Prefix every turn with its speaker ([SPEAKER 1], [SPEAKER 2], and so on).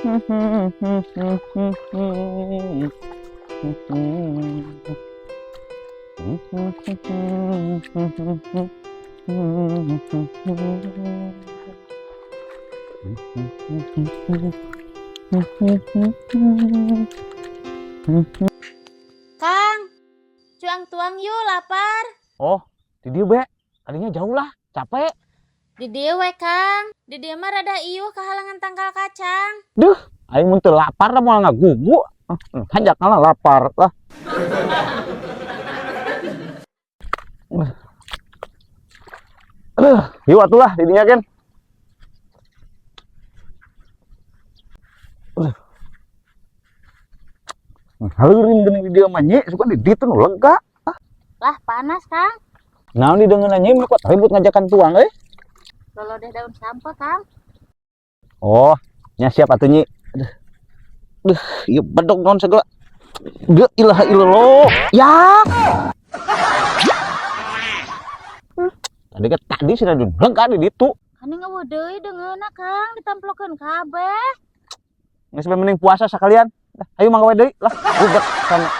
[SPEAKER 1] Kang, cuang tuang yuk, lapar.
[SPEAKER 2] Oh, di dieu be. Tadinya jauh lah, capek.
[SPEAKER 1] Di dieu we, Kang. Di dieu mah rada iuh kehalangan tangkal kacang.
[SPEAKER 2] Duh, aing mun teu lapar lah moal ngagugu. Hanjak lah lapar lah. Aduh, yuk atuh lah didinya kan. Haleurin geuning di dieu mah nyi, suka di ditu nu lega.
[SPEAKER 1] Lah panas, Kang.
[SPEAKER 2] Naon di deungeun nyi mun kuat ribut ngajakan tuang euy.
[SPEAKER 1] Lolodeh daun sampeu, Kang.
[SPEAKER 2] Oh, nya siap atuh nyi. Aduh. Duh, ieu bedog naon segala. La ilaha illallah. Ya. Tadi kan tadi sih rada lega di ditu.
[SPEAKER 1] Kan eueuh deui deungeunna, Kang, ditamplokeun kabeh.
[SPEAKER 2] Geus mending puasa sekalian. Ayo mangga we deui lah. Ribet sama.